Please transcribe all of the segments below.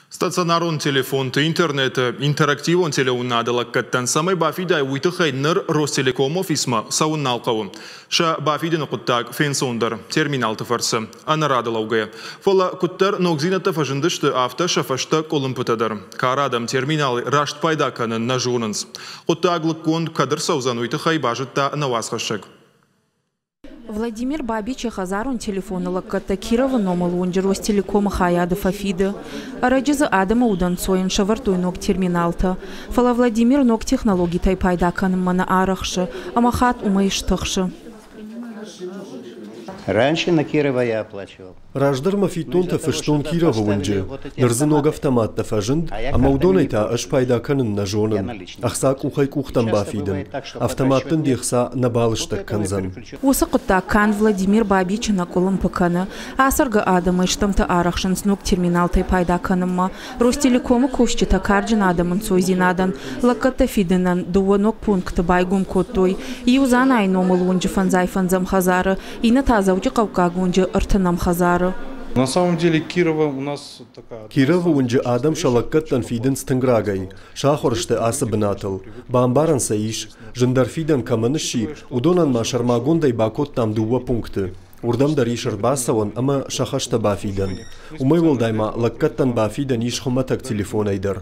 Стационарон телефонты, интернеты, интерактивон телеуынынады лӕггӕдтӕн цӕмӕй бафидай, уый тыххӕй ныр Ростелеком офисмӕ цӕуын нал хъӕуы. Сӕ бафидыны хъуыддаг фенцондӕр терминалты фӕрцы, ӕнӕрады лӕугӕйӕ. Фӕлӕ куыддӕр ногдзинӕдтӕ фӕзындысты, афтӕ сӕ фӕстӕ къуылымпытӕ дӕр. Кары адӕм терминалӕй раст пайда кӕнын нӕ зонынц. Хъуыддаг лыггонд кӕд ӕрцӕудзӕн, уый тыххӕй базыдта нӕ уацхӕссӕг. Владимир Бабичы хӕдзарон телефоны лӕггӕдтӕ Кировы номыл уынджы Ростелеком-ы хайады фӕфиды. Ӕрӕджы дзы адӕмы удӕнцойӕн сӕвӕрдтой ног терминалтӕ. Фӕлӕ Владимир ног технологитӕй пайда кӕнынмӕ нӕ арӕхсы ӕмӕ хатт уымӕй стыхсы. Раньше на Кирова я оплачивал. Раздӕр мӕ фиддонтӕ фыстон Кировы уынджы, ныр дзы ног автоматтӕ фӕзынд, ӕмӕ уыдонӕй та ӕз пайда кӕнын нӕ зонын. Ӕхца къухӕй къухтӕм бафидын. Автомат дын де хца нӕ балыстӕг кӕндзӕн. Уыцы хъуыддаг канд Владимир Бабичы нӕ къуылымпы кӕны. Ацӕргӕ адӕмӕй стӕмтӕ арӕхсынц ног терминалтӕй пайда кӕнынмӕ. Ростелеком-ы кусджытӕ карджын адӕмы ӕнцойдзинадӕн лӕггӕдтӕ фидынӕн дыууӕ ног пункты байгом кодтой. Иу Дзанайы номыл уынджы фӕндзай фӕндзӕм хӕдзары, иннӕ та Дзӕуджыхъӕуккаг уынджы ӕртынӕм хӕдзары. На самом деле Кирова у нас такая... Кировы уынджы адӕм сӕ лӕггӕдтӕн фидынц тынг рагӕй. Сахуыр сты ацы бынатыл. Бамбарӕн сӕ ис, зындӕр фидӕн кӕмӕн сси, уыдонӕн ма сӕрмагондӕй бакодтам дыууӕ пункты. Уырдӕм дӕр ис ӕрбацӕуӕн ӕмӕ сӕ хӕстӕ бафидӕн. Уымӕй уӕлдай ма лӕггӕдтӕн бафидӕн ис хуымӕтӕг телефонӕй дӕр.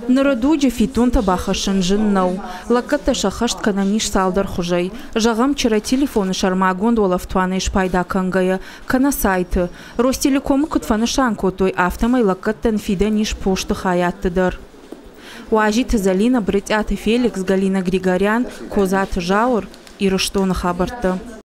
Ныры дуджы фиддонтӕ бахӕссын зын нӕу. Лӕггӕдтӕ сӕххӕст кӕнӕн ис цалдӕр хуызӕй. Зӕгъӕм, чырӕ телефоны сӕрмагонд уӕлӕфтуанӕй спайда кӕнгӕйӕ, кӕнӕ сайты. Ростелеком-ы куыд фӕнысан кодтой, афтӕмӕй лӕггӕдтӕн фидӕн ис посты хайадты дӕр. Уазиты Зӕлинӕ, Брытъиаты Феликс, Галина Григорян, Козаты Зауыр, Ирыстоны хабӕрттӕ.